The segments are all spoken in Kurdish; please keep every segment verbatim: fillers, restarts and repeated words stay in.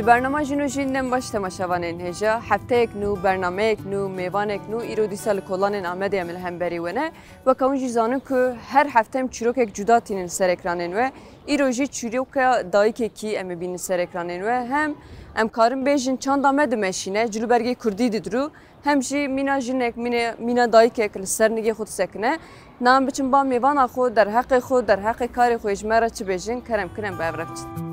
Bernama Jin û Jîn dem baş temaşevanên hêja. Hefteyek nû, bernameyek nû, mêvanek nû, îro dîsa li kolanên Amedê em li hemberî we ne. Weke hûn jî zanin ku her hefte em çîrokek cuda tînin ser ekranên we. Îro jî çîroka dayikekî em ê bînin ser ekranên we. Hem em karin bêjin çanda me dimeşîne, cilûbergê kurdî didirû, hem jî mîna jinek, mîne-, mîna dayikek li ser nigê xwe disekine. Na em biçin ba mêvana xwe, derheqê xwe, derheqê karê xwe ji me re çi bêjin, kerem kin em bi hev re biçin.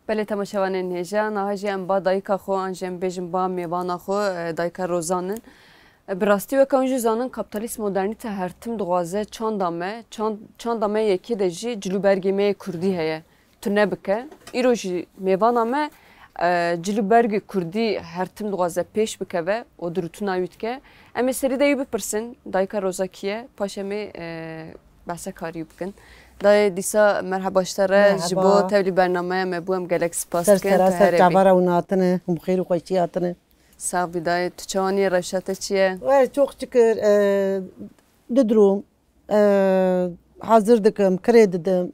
Belê temaşevanên hêja, niha jî em ba dayika xwe, an jî em bêjin ba mêvana xwe, e, dayika Rozan in. E, bi rastî weke hûn jî zanin, kapîtalîst modernîte her tim dixwaze çanda me, çan-, çanda me yekê de jî cilûbergê me yê kurdî heye, tune bike. Îro jî mêvana me, e, cilûbergê kurdî her tim dixwaze pêş bikeve û dirûtina wî dike. Em ê serî de wî bipirsin, dayika Roza kî ye, paşê em ê, e, behsa karî bikin. Dayê dîsa merheba ji te re, ji bo Merheba. tevlî bernameya me bû, em gelek spas Ser dikin, sera tu ser herê bî. çavara hûn hatine, hûn bi xêr û xweşî hatine. Sax bî dayê, tu çawa nî, rewşa te çi ye? Wê, çok şükür, e, didirûm, e, hazir dikim, kirê didim.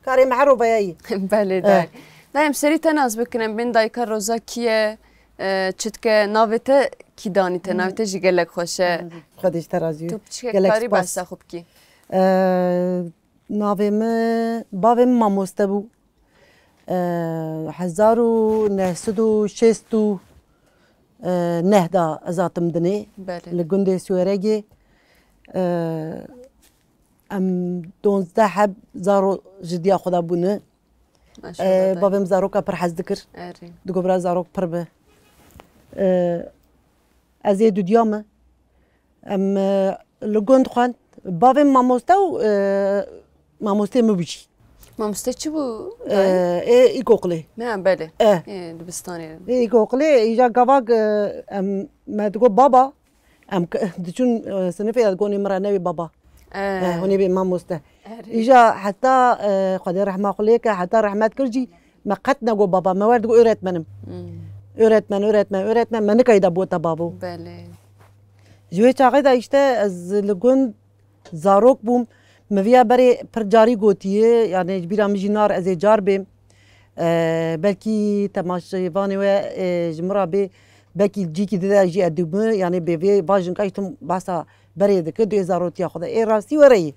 Karê me her ro veyayî. Belê Eh. dayê. Dayê, em serî te nas bikin, em bên dayika Roza kî ye, e, çi dike, navê te kî danî te, navê te jî gelek xweş e. Xwedê ji te razî. Tu piçkek Gelek karî spas. behsa xwe bikî. Ee, navê min, bavê min mamoste bû. Ee, hezar û neh sed û şêst û neh da ez hatim dinê. Belê. Li gundê Siweregê. Ee, em donzdeh heb zaro ji diya xwe de bûne. Maşallah, Ee, dayê. Bavê min zaroka pir hez dikir. Erê. Digot bira zarok pir be. Ee, ez ê dudiya me. Em, e, li gund xwend. Bavê min mamoste û, e, mamostê min bû jî. Mamoste çi bû, E, dayê? Ê îlkokulê. Ne, belê. E. Ê dibistanê. Ê îlkokulê, îja gavak, e, em, me digot baba. Em k-, diçûn, e, sinifê, ez gonê min re newê baba. E. E, hûnê bê mamoste. Erê. Îja heta, e, Xwedê rehma xwe lê ke, heta rehmet kir jî, me qet nego baba, me wer digo öğretmenim. Hmm. Öğretmen, öğretmen, öğretmen, me nikayî da bota babo. Belê. Ji wê çaxê de îşte ez li gund zarok bûm. Min viya berê pir carî gotiye, yani ji bîra min jî nar ez ê car bêm. E, belkî temaşevanê we, e, ji min re bê, belkî cîkî dide jî edû min, yani bê vê vajin ka îşte bahsa berê dikir, duyê zarotiya xwe de. Ê rastî were yî.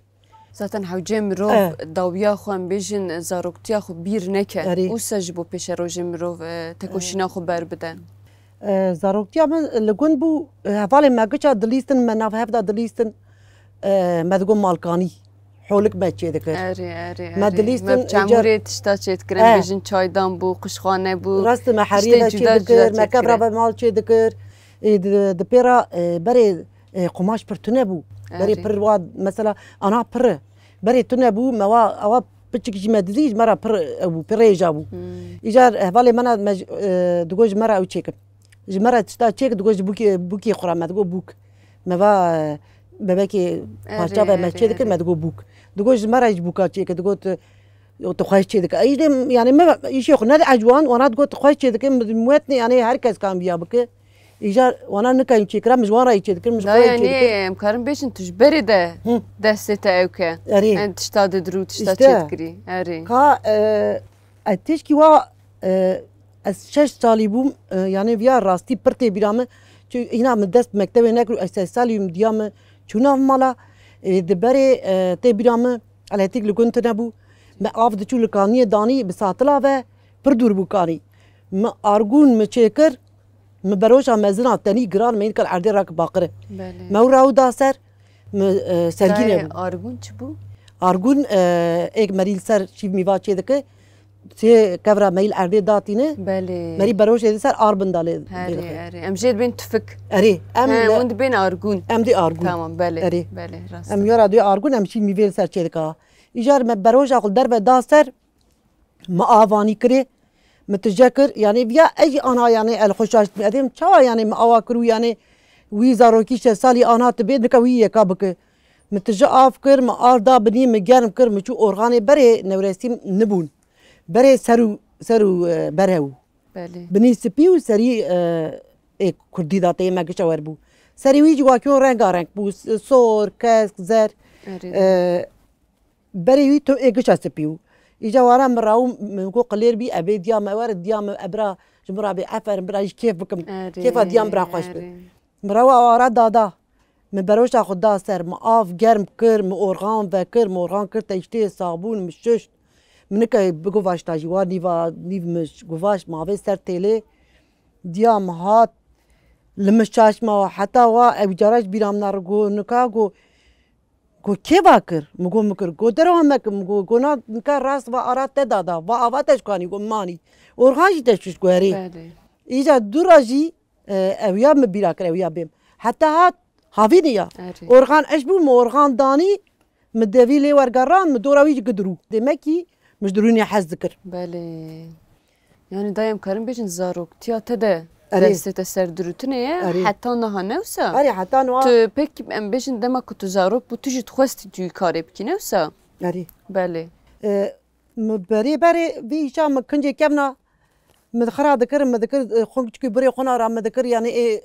Zaten hewcê mirov Eh. dawiya xwe, em bêjin, zaroktiya xwe bîr neke. Erê. Wisa ji bo pêşerojê mirov, e, tekoşîna xwe berbide. Eh, zaroktiya min li gund bû, eh, hevalên me giça dilîstin, me nav hev de dilîstin. Eh, me digot malkanî. Holik me çê dikir. Erê, erê, Me erê. dilîstin, Me bi çemûrê tişta çê dikir, em Eh. bêjin çaydan bû, quşxane bû. Rast me heriyê Tiştên me cuda çê cuda dikir, me çê kevra dikir. be mal çê dikir. Ê, di, di pêra, e, berê, e, qumaş pir tune bû. Berê Erê. pir wa, mesela, ana pir. Berê tune bû, me wa, awa piçik jî me dizî, ji me re pir, e, bû, pir rêja bû. Hmm. Îcar hevalê me ne, me ji, e, digo ji me re ew çêkin. Ji me re tişta çêk, digo ji bûkê, bûkê xwe re me digo bûk. Me va, e, bebekê Erê, parça ve me erê, çê dikir, erê. me digo bûk. Digo ji me re ji bûka çêke, digo tu, tu xweş çê dike. Îşte, yani me, îşê xwe ne ecwan, wana digo tu xweş çê dike, min wetnê, yani her kes kan viya bike. Îcar wana nikayîm çêkira, min ji wan re çê dikir, min ji xwe re çê dikir. Em karin bêjin tu ji berê de Hı. destê te ew ke. Erê. Em tişta didirû, tişta Îşte. çê dikirî. Erê. Ka, e, ez tişkî wa, e, ez şeş salî bûm, e, yani viya rastî pir tê bîra min. Çi hîna min dest mektebê nekir, ez şeş salî bûm, diya min çû nav mala. E, di berê, e, tê bîra min, elektrik li gund tune bû. Me av diçû li kaniyê danî, bi satila ve pir dûr bû kanî. Min argûn min çêkir, min beroja mezin a tenî giran, me înkar erdê rak baqire. Belê. Me û raw da ser, min, e, sergî Dayê, nebû. Argûn çi bû? Argûn, e, êk merî li ser şîv mîva çê dike, sê kevra meyî li erdê datîne. Belê. Merî berojê di ser ar bin dalê. Erê, erê. Em jê dibên tifik. Erê, em He, li hûn dibên argûn. Em dê argûn. Tamam, belê. Erê. Belê, rast. Em yora dê argûn, em şîv mîvê li ser çê dike. Îcar me beroja xwe derve da ser, me avanî kirê, min tije kir, yanî viya ez jî anha yanî el xwe şaş dibim. Edê min çawa yanî min awa kir û yanî wî zarokî şeş salî anha tu bê, nika wî yeka bike. Min tije av kir, min av da binî, min germ kir, min çû orxanê berê Newresîm nibûn. Berê ser û, ser û, e, ber hew. Belê. Binî spî û serî, e, ê kurdî da tê me gişa wer bû. Serî wî jî wakiyon renga reng bû, s-, sor, kesk, zer. Erê. E, Berê wî tu ê giça spî û. Îca wara min raw min got qilêr bî, ebê diya me were, diya me ebra ji min ra bê, eferin bira, ji kêf bikim. Erê, Kêfa diya min bira xweş bi. Erê. Min rawa awara dada. Min beroşa xwe da ser, min av germ kir, min orxan vekir, min orxan kir teştê sabûn, min şişt. Min nike biguvaşta jî, wa nîva, nîv min guvaş, mavê ser têlê. Diya min hat, li min şaş ma, heta wa ew cara ji bîra min re got, nika got, Got, kê va kir? Min got, min kir. Got, derewa me kir. Min got, got, na nika rast va ara te da da. Va ava te ji kanî, got, manî. Orxan jî te şûş guherî. Belê. Îca dû ra jî, e, ew ya min bîra kir, ew ya bêm. Heta hat, havînî ya. Erê. Orxan eş bû, min orxan danî, min devî lê wergeran, min dora wî jî gidirû. Demek ki, min ji dirûnê hez dikir. Belê. Yani dayê em karin bêjin zaroktiya te de Erê. destê te ser dirûtinê ye, Erê. heta niha ne wisa? Erê, heta niha. Tu pek em bêjin dema ku tu zarok bû, tu jî dixwestî tu yî karê bikî, ne wisa? Erê. Belê. E, mi berê berê vî îşa mi kincê kevna, mi xira dikir, mi dikir, e, xwe çikî birê xwe na ra mi dikir, yani ê,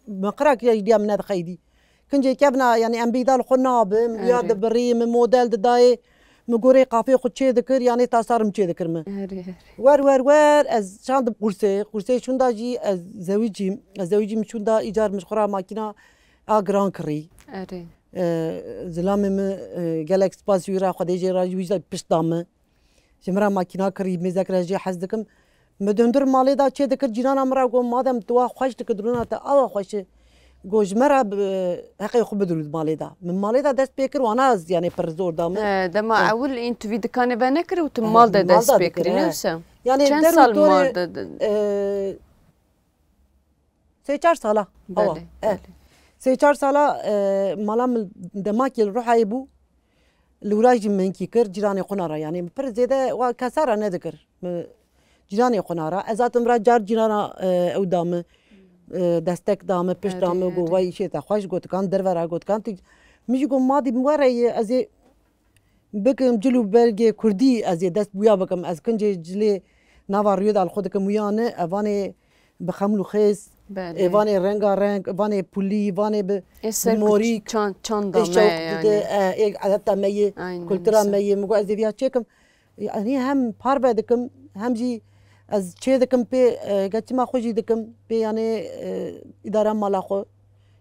mi xira kiriya jî diya min nedixeydî. Kincê kevna, yani em bîda li xwe nabim, ya Erê. dibirî, min model didayê, min gorê qafê xwe çê dikir, yani tasarım çê dikir min. Erê, erê. Wer, wer, wer, ez şandim qursê, qursê şûnda jî ez zewicîm, ez zewicîm şûnda îcar min ji xwe ra makîna a giran kirî. Erê. E, zilamê min, e, gelek spas wî ra, Xwedê jê razî, wî jî pişt da min. Ji min re makîna kirî, mêzek re jê hez dikim. Min dundir malê da çê dikir, cîrana min re got, madem tu wa xweş dikir, dirûna te awa xweş e. Got, ji me re bi, heqê xwe bidirû di malê da. Min malê da dest pê kir, wana ez, yani, pir zor da min. He, dema ewil în tu vî dikanê venekirî û tu mal de dest pê kirî, ne wisa? Yani, çend sal mal de? E, Sê çar sala. Belê, eh. belê. Sê çar sala, e, mala min demakê li Ruhayê bû. Li wira jî min hinkî kir, cîranê xwe na re, yani pir zêde wa kesa re nedikir. Mi cîranê xwe na re. Ez hatim vira car cîrana, e, ew da min, e, destek da min, pişt da min, Erê, got, erê. vay îşê te xweş, gotikan derve re, gotikan tu. Min jî got, madî min were ye, ez ê bikim cil û belgê kurdî, ez ê dest bi wîya bikim. Ez kincê cilê nava rûyê de li xwe dikim wîya ne, evanê bi xeml û xêz, Belê. ê vanê renga reng, vanê pulî, vanê bi Ê ser morîk, çan, çanda ê me şewq yani. dide, e, ê edeta me yê, Aynen kultura wisa. me yê. Min got ez ê viya çêkim. Yanî hem parve dikim, hem jî ez çê dikim pê, e, geçima xwe jî dikim pê, yanî, e, îdara mala xwe.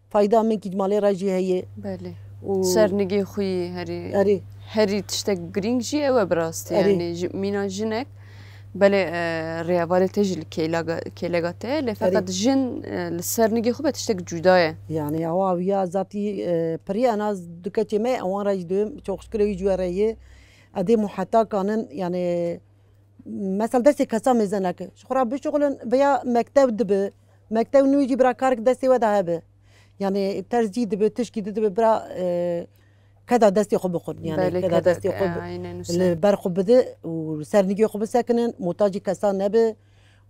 Fayda min kî malê re jî heye. Belê. Û Sernigê xwe yî herî, Erê. herî tiştek girîng jî ew e bi rastî. Erê. Yani ji, mîna jinek belê, e, rêhevalê te jî li kêlaga-, kêlega te ye, lê feqet Erê. jin, e, li sernigê xwe be tiştek cuda ye. Yani awa wiya zatî, e, pirî ena du keçê me, ewan re jî dibêm, çok şükür wî ji we re yê. Edê muheta kanin, yani Mesela destê kesa mêze neke. Ji xwe re bişuxulin veya mektev dibe. Mektev nû jî bira karek destê we de hebe. Yani terzî dibe, tişkî dibe bira, e, keda destê xwe bixwin. Yani Belê, keda keda, destê xwe e, bi-, aynen wisa. li ber xwe bide û sernigê xwe bisekinin, muhtacî kesa nebe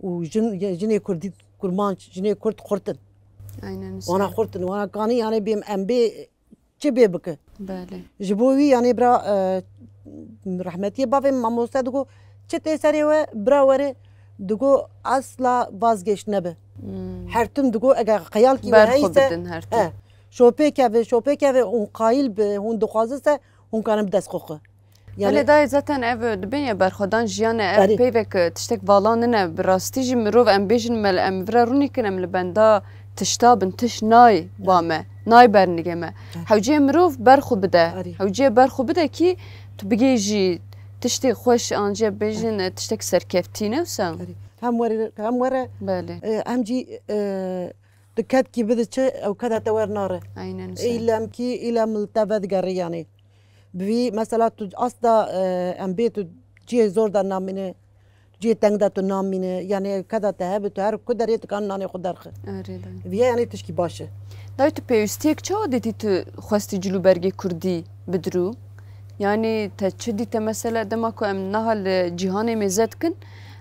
û jin, jinê kurdî, kurmanc, jinê kurd xurt in. Aynen wisa. Wana xurt in, wana kanî yani bêm em bê çi bê bike. Belê. Ji bo wî, yanî bira, e, rehmetiyê bavê min mamoste digo, çi tê serê we, bira were, digo, asla vazgeç nebe. Hmm. Her tim digo, eger xeyalkî we Ber xwe heyse, bidin her tim. e, şopê keve, şopê keve, hûn qayil bi, hûn dixwazin se, hûn karin bi dest xwe xwe. Yani Belê dayê, zaten ev dibên ya berxwedan jiyan e, ev Erê. peyvek, e, tiştek vala nine. Bi rastî jî mirov, em bêjin, me, em vira rûnî kin, em li benda tişta bin, tişt nay ba me, nay bernige me. Hewceyê mirov ber xwe bide. Erê. Hewceyê ber xwe bide kî tu bigê jî tiştê xweş, an jî bêjin, e, tiştek serkeftî ne wisa. Erê. Hem were, hem were, Belê. e, hem jî, e, tu kedkî bide çi, ew keda te wer nare. Aynen wisa. Îlem kî, îlem li te vedigerî yani. Bi vî mesela tu asla, e, em bê tu cihê zor de namîne, cihê teng de tu namîne. Yani keda te hebe tu her ku derê tu kan nanê xwe derxe. Erê dayê. Viya yani tişkî baş e. Dayê tu pêwîstiyek çawa dîtî tu xwestî cilûbergê kurdî bidirû? Yani te çi dîte mesela dema ku em naha li cîhanê mêze dikin,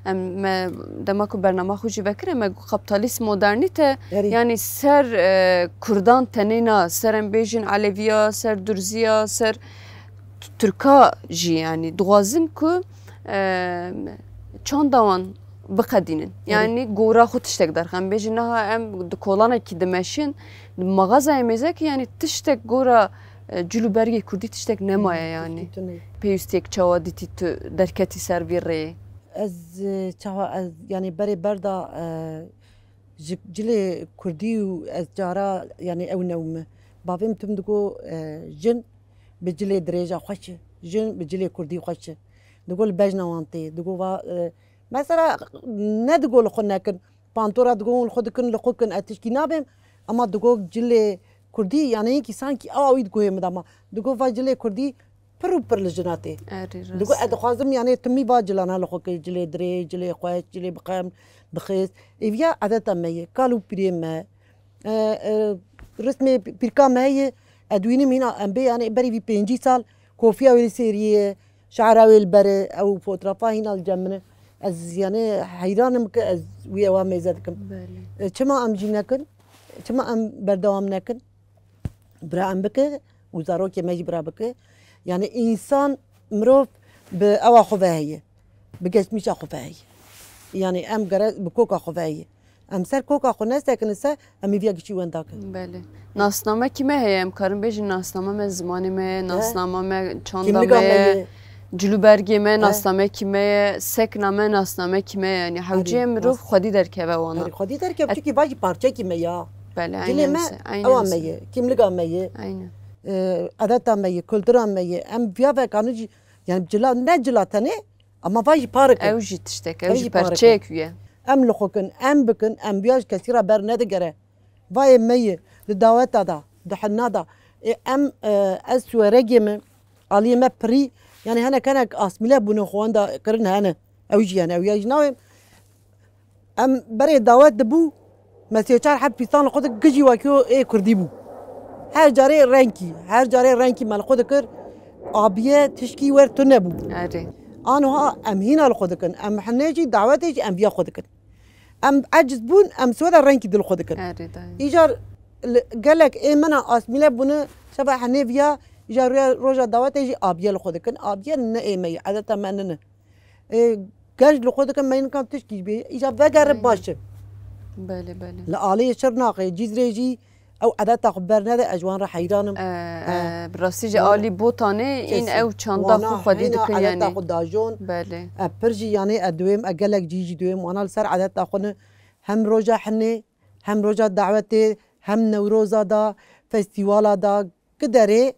em me dema ku bernama xwe jî vekir, em me kapitalîst modernîte, Erê. Yani ser, e, kurdan tenê na, ser em bêjin eleviya, ser durziya, ser t-, tirka jî yani dixwazin ku, e, çanda wan biqedînin. Erê. Yani gora xwe tiştek derxin. Em bêjin niha em di kolanekî dimeşin, di maxazayê mêzekî yani tiştek gora, e, cil û bergê kurdî tiştek nemaye yani. Tiştî tune. Pêwîstiyek çawa dîtî tu derketî ser vî rêyê? Ez, e, çawa ez, yani berê berda, e, ji cilê kurdî û ez cara, yani ew new min. Bavê min tim digo, e, jin bi cilê dirêja xweş e. Jin bi cilê kurdî xweş e. Digo li bejna wan tê. Digo va, e, mesela ne digo li xwe nekin. Pantora digo hûn li xwe dikin, li xwe kin, ez tişkî nabêm. Ama digo cilê kurdî, yani yekî sankî awa wî di guhê min de ma. Digo va cilê kurdî pir û pir li jina tê. Erê, rast. Digo, ez dixwazim, yani, timî va cilana li xwe kir, cilê dirê, cilê xweş, cilê bixem, bixêz. Êviya edeta me ye, kal û pîrê me, e, e, rismê pî-, pîrka me heye, ez dibînim hîna em bê, yani, berî vî pêncî sal, kofiya wê li sêriyê ye, şe'ra wê li ber e, ew fotografa hîna li cem min e. Ez, yani, heyran im ki ez wî ewa mêze dikim. Belê. E, çima em jî nekin? Çima em berdewam nekin? Bira em bike û zarokê me jî bira bike. Yani însan, mirov bi ewa xwe ve heye. Bi geçmişa xwe ve heye. Yani em gere bi koka xwe ve heye. Em ser koka xwe nesekinin se, em êviya gişî wenda kin. Belê. Nasname kî me heye? Em karin bêjin nasname me zimanê me ye, nasname me çanda me ye. Kimliga me ye. Cilûbergê me, nasnamekî me ye, sekna me, nasnamekî me ye. Yanî hewceyê mirov xwedî derkeve wana. Erê, xwedî derkeve, çunkî va jî parçekî me ya. Belê, cilê me, ewa me ye, kimliga me ye. Aynen. E, edeta me ye, kultura me ye. Em viya vekanin jî, yani cila, ne cila tenê, ama va jî parek e. Ew jî tiştek, ew jî parçeyek wî ye. Em li xwe kin, em bikin, em viya ji kesî re ber nedigere. Vayê me yê, di daweta da, di hena da. Ê, em, e, ez suweregê min, aliyê me pirî, yani hene kenek asmîle bûne xwe wenda kirin hene. Ew jî yani, ew ya jî nayê. Em berê dawet dibû, me sê çar heb pîsan li xwe dikir, gijî wekî ê kurdî bû. Her carê renkî, her carê renkî me li xwe dikir, abiye tişkî wer tune bû. Erê. Aniha em hîna li xwe dikin. Em hene jî dawetê jî em viya xwe dikin. Em eciz bûn, em soda renkî dil xwe dikin. Erê dayê. Îcar li, gelek ê mena asmîle bûne, şeva henê viya, îcar roja, roja dawetê jî abiye li xwe dikin. Abiye ne ê me ye, edeta me nine. Ê, genc li xwe dikin, me nikan tişkî bê, îcar vegere baş e. Belê, belê. Li aliyê Şirnaxê, Cizrê jî, ew edeta xwe bernede, ez ji wan re heyran im. E, e, bi rastî jî alî Botanê în ew çanda xwe xwedî dikin, yanî. Edeta xwe dajon. Belê. E, pir jî, yanî, e, duyêm, e, gelek cî jî duyêm wana li ser edeta xwe ne. Hem roja hinê, hem roja dawetê, hem Newroza da, festîwala da, giderê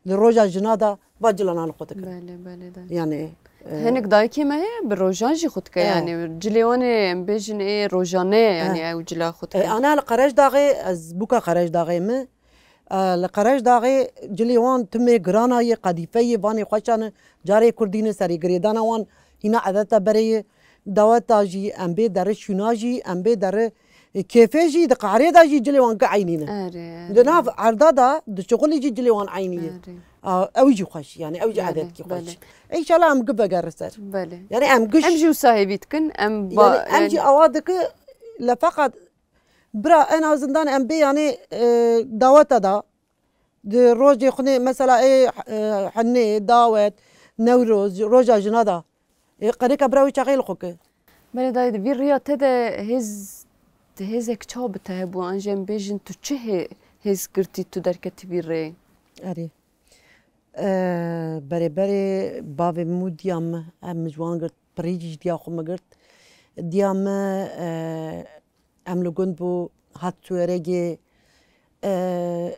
li roja jina da va cilana li xwe dikin. Belê, belê, dayê. Yanî, e, hinek dayikê me heye, bi rojan jî xwe dike, e, yanî cilê wan ê, em bêjin ê rojane ye, yanî, e, ew cila xwe dike. E, ana li Qerecdaxê, ez bûka Qerecdaxê me, e, li Qerecdaxê cilê wan timê girana ye, qedîfe ye, vanê xweşan e, carê kurdî ne serê girêdana wan, hîna edeta berê ye, daweta jî, em bê derê şûna jî, em bê derê E, kêfê jî di qahrê de jî cilê wan gi eynî ne. Erê, erê. Di nav erda de, di şixulî jî cilê wan eynî ye. Erê. A, ew jî xweş, yani ew jî edetkî xweş. Belê, belê. Înşallah em gi vegere ser. Belê. Yani em giş. Em jî wisa hêvî dikin, em ba-, yani em jî awa diki, le feqat bira en azından em bê yani, e, daweta da, di rojê xwe nê, mesela ê, e, henê, dawet, Newroz, roja jina da. Ê, qerêka bira wî çaxê li xwe ke. Belê dayê, di vî riya te de hêz, hêzek çawa bi te hebû? An jî em bêjin tu çi hê-, hêz girtî tu derketî vî rê? Erê. E, berê berê bavê min û diya min, em min ji wan girt, pirî jî ji diya xwe min girt. Diya min, e, em li gund bû, hat Tuweregê, e,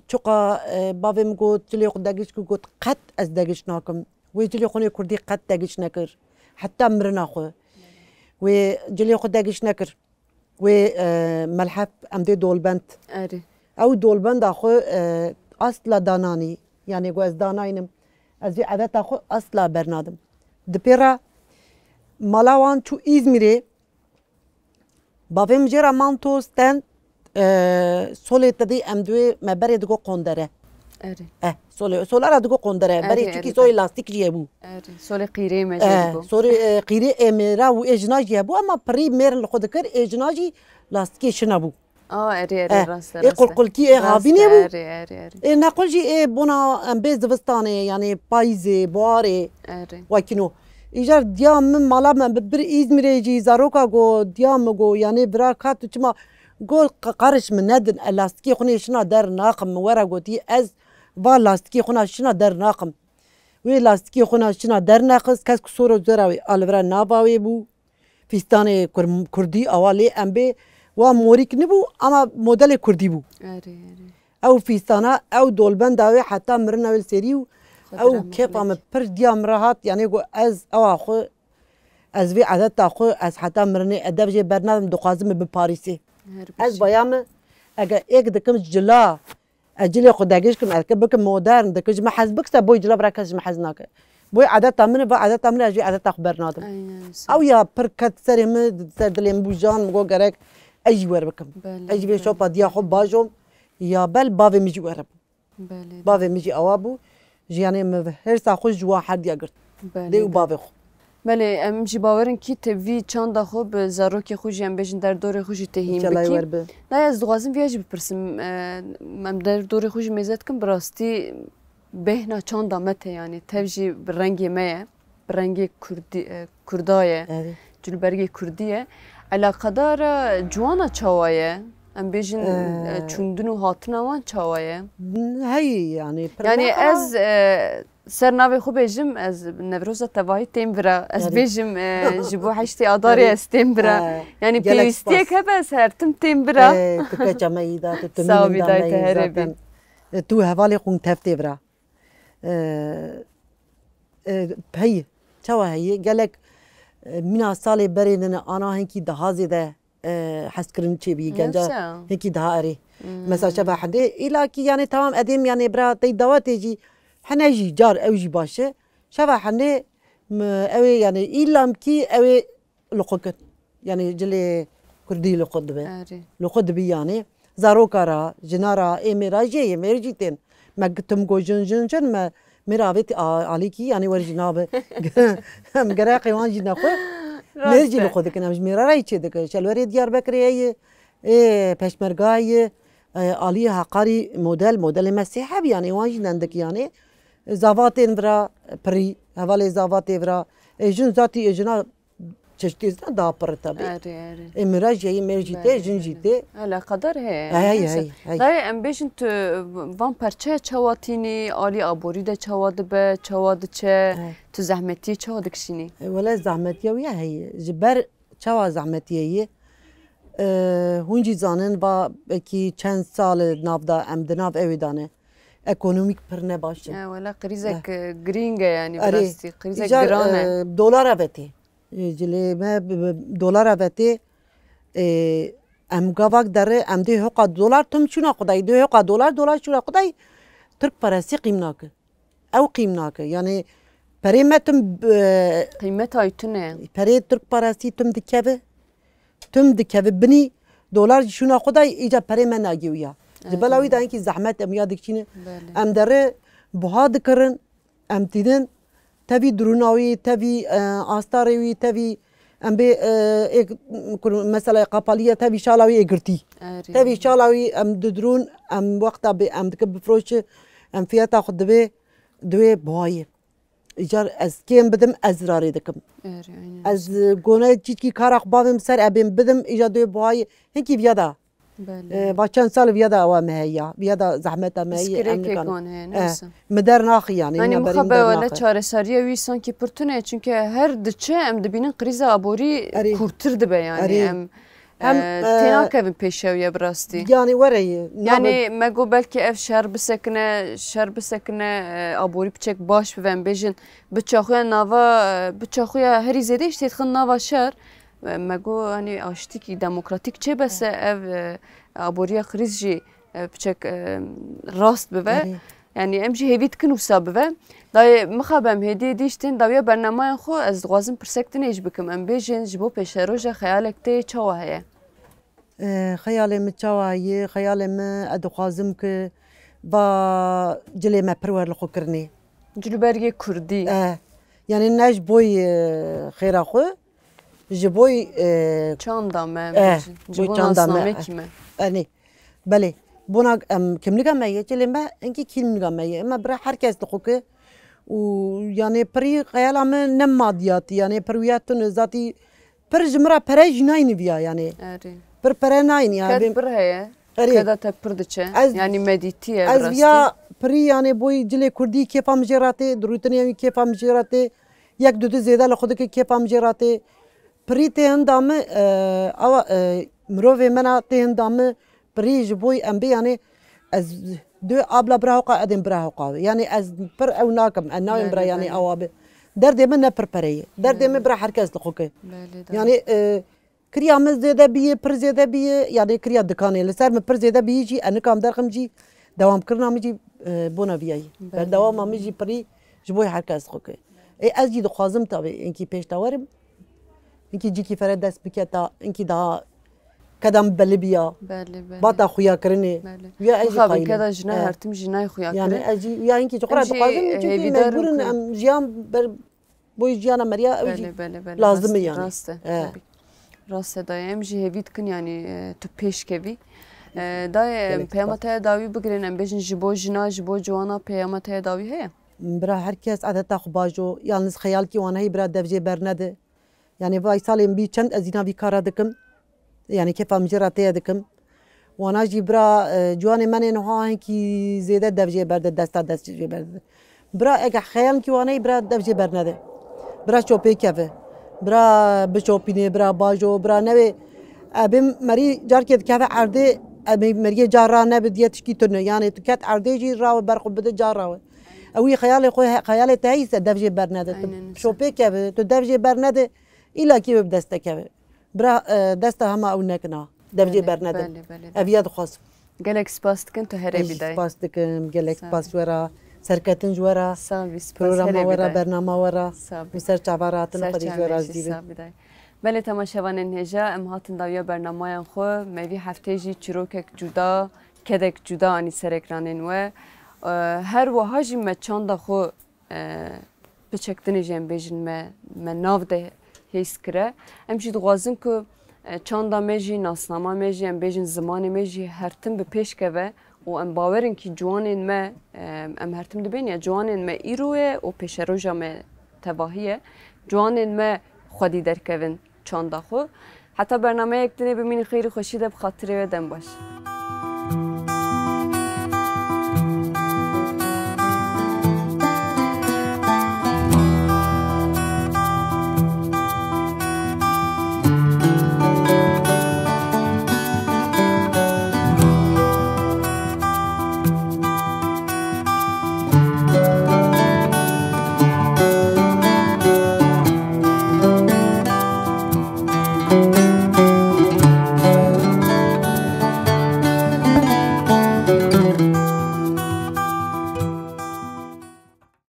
çiqa, e, bavê min got, cilê xwe degiş ku got, qet ez degiş nakim. Wê cilê xwe nê kurdî qet degiş nekir. Heta mirina xwe. Wê cilê xwe degiş nekir. Wê, e, melhef em dê dolbend. Erê. Ew dolbenda xwe, e, asla dananî. Yani ku ez danaynim. Ez vê edeta xwe asla bernadim. Di pê re mala wan çû Îzmîrê. Bavê min jê re manto stend, e, solê te dî em duê me berê digo qondere. Erê. Eh, solê, solara digo qondere. Erê, Berê çikî erê, solê erê. Lastîk jî hebû. Erê, solê qîrê me jê Eh, digo. Solê, e, qîrê ê mêra û ê jina jî hebû, ama pirî mêr li xwe dikir, ê jina jî lastîkê şina bû. A, erê, erê, Eh, rast e, ê rast e. Qulqulkî, ê Rast e, havînê bû. Erê, erê, erê. Ê nequl jî ê bona em bê zivistanê, yanê payîzê, buharê, Erê. wekîno. Îcar diya min mala me bi bir Îzmîrê jî zaroka go, diya min go, yanê bira ka tu çima go q-, qariş min nedin, e, lastîkê xwe nê şina der naxim, min were gotî, ez va lastîkê xwe na şina der naxim. Wê lastîkê xwe na şina der nexist, kes ku soro zora wê, a li vira nava wê bû. Fîstanê kur-, kurdî awa lê em bê wa morîk nibû, ama modelê kurdî bû. Erê, erê. Ew fîstana, ew dolbenda wê heta mirina wê li serî û Xwedê ew rehmet kêfa min lek. Pir diya min re hat, yanê ku ez ewa xwe, ez vê edeta xwe, ez heta mirinê edev jê bernadim, dixwazim min biparîsê. Her Ez biçim. baya min, ege êk dikim cila, ez cilê xwe degişkim, ez ke bikim modern, dikim ji me hez bikse, boy cila bira kes ji me hez nake. Boy edeta min e, va edeta min e, ez vê edeta xwe bernadim. Aynen, sağ Ew ya pir ket serê min, ser dilê min bû jan, min got gerek ez jî wer bikim. Belê, Ez jî vê belê. şopa diya xwe bajom, ya bel bavê min jî were bû. Belê, Bavê min jî awa bû. Jiyanê min hêrsa xwe ji wan herdiya girt. Belê, Dê û belê. bavê xwe. Belê, em jî bawerin kî te vî çanda xwe bi zarokê xwe jî, em bêjin derdorê xwe jî te hîn Înşallah bikî. wer bi. Nayê ez dixwazim viya jî bipirsim. E, em derdorê xwe jî mêze dikin, bi rastî bêhna çanda me te, yanî tev jî bi rengê me ye. Bi rengê kurdî, e, kurda ye. Evet. Cilbergê kurdî ye. Elaqedara ciwana çawa ye? Em bêjin, Ee. e, çûndin û hatina wan çawa ye? Heyî, yanî, pir Yanî ne ez, e, ser navê xwe bêjim, ez Newroza tevahî têm vira. Ez Erê. bêjim, e, ji bo heştê Adarê Erê. ez têm vira. Ee, Yanî gelek pêwîstiyek spas. hebe ez her tim têm vira. Ee, tu keça me yî da, tu, tu Sağ ol, mînin da dayê, me te yî herê zaten. bî. E, tu hevalê xwe tev tê vira. E, e, heyî, çawa heyî? Gelek, e, mîna salê berê din ana hinkî daha zêde, e, hezkirin çêbî, genca Yoksa? hinkî daha erê. Hmm. Mesela şeva hindê, îla kî, yanê, tamam, edêm, yanê, bira tey dawetê jî, hene jî, car ew jî baş e. Şeva hindê, m-, ew ê, yanê, îlam kî ew ê li xwe kir. Yanî cilê kurdî li xwe dibe. Erê. Li xwe dibî yanî. Zaroka ra, jina ra, ê mêra jê ye, mêr jî tên. Me gitim go jin, jin, jin, me, mêr avêt a-, alîkî, yanî wer jî nabe. Em gereqê wan jî nexwe. Rast Mêr jî e. li xwe dikin, em ji mêra re yî çê dikin. Şelwerê Diyarbekirê ye, ê Peşmerga ye, e, alî Heqarî model, modelê me sê heb, yanî wan jî nendik yanî. Zavatên vira pirî, hevalê zavatê vira. E, jin zatî, e, jina çeşitê zina daha pir e tabi. Erê, erê. Ê mira jî heye, mêr jî tê, Belê, jin jî belê. tê. Eleqedar heye. Hey, Neyse. hey, hey. Dayê, em bêjin tu van perçeya çawa tînî, alî aborî de çawa dibe, çawa diçe, Hey. tu zehmetiyê çawa dikişînî? E, wele zehmetiya wî ya heye. Ji ber çawa zehmetiyê yê? E, hûn jî zanin, va belkî çend sal e nav da em di nav ewê de ne. Ekonomîk pir ne baş e. E, wele krîzek, Eh. e, girîng e yanî, Erê, bi rastî. Krîzek îcar, giran e. e, dolara vetê. Ê, cilê me bi, bi dolara vetê, ê, em gavak derê, em dê hoqa dolar tim çûna xwedayî, dê hoqa dolar, dolar çûna xwedayî, Tirk parasî qîm nake. Ew qîm nake. Yanî perê me tim, e, Qîmeta wî tune. perê Tirk parasî tim dikeve. Tim dikeve binî, dolar jî şûna xwedayî, îca perê me nagê wî ya. Ji bela wî de hinkî zehmet em ya dikişînin. Belê. Em derê buha dikirin. Em tînin tevî dirûna wî, tevî, e, astarê wî, tevî em bê, e, êk, kur, mesela qapalî ye, tevî şala wî ê girtî. Erê. Tevî şala wî em didirûn, em wexta bê em dikin bifroşi, em fiyata xwe dibê, diwê buhayê. Îcar ez kêm bidim, ez zirarê dikim. Erê, aynen. Ez, e, gone çîtkî kara xwe bavêm ser, ebêm bidim, îca diwê buhayê. Hinkî viya da. Belê. E, va çend sal viya da ewa me heya. Viya da zehmeta me heye, em Piskirêkek nikan. wan heye, Eh, neyse. mi der naxi yani, Yanî me berî mi mixe der be wele naxi. çareseriya wî sankî pir tune, çünkü her diçe em dibînin krîza aborî Erê. kûrtir dibe yani. Erê. Em, Hem, e, e, tênakevin pêşewiye bi rastî. Yani were ye. Yani Nabe- me got belkî ev şer bisekine, şer bisekine, e, aborî piçek baş bive, em bêjin biçaxuya nava, e, biçaxuya herî zêde işte dixin nava şer. E, me got, hani, aştîkî demokratîk çê bese ev, e, aboriya krîz jî, e, piçek, e, rast bibe. Erê. Yanî em jî hêvî dikin wisa bibe. Dayê mixabin em hêdî hêdî jî tên dawiya bernameyan xwe, ez dixwazim pirsek din ê jî bikim. Em bêjin ji bo pêşeroja xeyalek te çawa heye? E, xeyalê min çawa ye? Xeyalê min, ez dixwazim ku va cilê me pir wer li xwe kirinê. Cilûbergê kurdî. E, yanî ne ji boy, e, xêra xwe, ji boy, e, Çanda me, em e, bêjin. Ji boy bo çanda me, nasnamekî e. Me. Enê. Belê. Bona em kimliga me ye, cilê me, hinkî kîmliga me ye. Me bira her kes dixwe ke û yanê pirî xeyala me ne madiyatî, yanê pir wiya tune zatî pir ji min re pere jî nayniviya yanê. Erê. Pir pere nayniya. Ked pir heye. Erê. Keda te pir diçe. Ez, yanî medîtî ye ez bi rastî. Ya pirî yanê boy cilê kurdî kêfa min jê re tê, dirûtinê wî kêfa min jê re tê. Yek du du zêde li xwe dike kêfa min jê re tê. Pirî tê hinda min, e, awa, e, mirovê min a tê hinda min. Pirî ji boy em bê yanê ez dê abla bira hoqa edên bira hoqa. Yanê ez pir ew nakim, ez nayên bira yanê awa bi. Derdê min ne pir pere ye. Derdê min bira her kes dixwe ke. Belê, belê. Yanê, e, kiriya min zêde bîye, pir zêde bîye, yanê kiriya dikanê. Li ser min pir zêde bîye jî, ez nikam derxim jî, dewamkirina min jî, e, bona viyayî. Belê. Berdewama min jî pirî ji bo her kes dixwe ke. Ê, ez jî dixwazim tabi, hinkî pêş de werim. Hinkî cîkî fere dest biketa, hinkî daha keda min belî biya. Belê, belê. Bata xuya kirinê. Belê. Ya ez jî mixabin qayîl im. Keda jina, e, her tim jinayê xuya kirin. Yanî ez jî, ya hinkî ji xwe re dixwazim, çimkî mecbûr in, em jiyan ber Bo jiyana meriya ew jî lazim e yanî. Belê, belê, belê, rast e, rast e, tabii. Rast e dayê. Em jî hêvî dikin yanî, e, tu pêş kevî. E, dayê, em peyama te ya dawî bigirên, em bêjin ji bo jina, ji bo ciwana peyama te ya dawî heye? Bira her kes edeta xwe bajo, yalniz xeyalkî wan heyî bira dev jê bernede. Yanî vay salên bî çend ez îna vî kara dikim. Yanî kêfa min jê re tê dikim. Wana jî bira, e, ciwanê menê niha hinkî zêde dev jê berde, desta dest jê berde. Bira eke xeyalkî wane bira dev jê bernede. Bira şopê keve. Bira biçopînê, bira bajo, bira newê. Ebê merî carkê dikeve erdê, ebê meriyê car ra nebe diye tişkî tune. Yanî tu ket erdê jî rawe berxwe bide car rawe. Ewî xeyalê xwe, xeyalê te heyîse dev jê bernede. Tu şopê keve, tu dev jê bernede. Îlakî wê bi dest te keve. Bira, e, desta hema ew nekina. Dev jê bernedin. Belê, belê, belê. Ev ya dixwazim. Gelek spas dikim, tu herê bî dayê. Ez jî spas dikim, gelek spas ji we re. Serketin ji we re. Sax bî, spas, herê bî dayê. Programa we re, bernama we re. Sax bî. Û ser çava re hatin, Xwedê ji we razî be. Sax bî dayê. Belê temaşevanên hêja, em hatin dawiya bernameyan xwe. Me vî heftê jî çîrokek cuda, kedek cuda anî ser ekranên we. E, her wiha jî me çanda xwe e, piçek din jî em bêjin me, me nav de hês kire. Em jî dixwazin ku, e, çanda me jî, nasnama me jî, em bêjin zimanê me jî her tim bi pêş keve û em bawer in kî ciwanên me, e, em her tim dibên ya ciwanên me îro ye û pêşeroja me tevahî ye. Ciwanên me xwedî derkevin çanda xwe. Heta bernameyek dinê bimînin xêr û xweşî de bi xatirê we dem baş.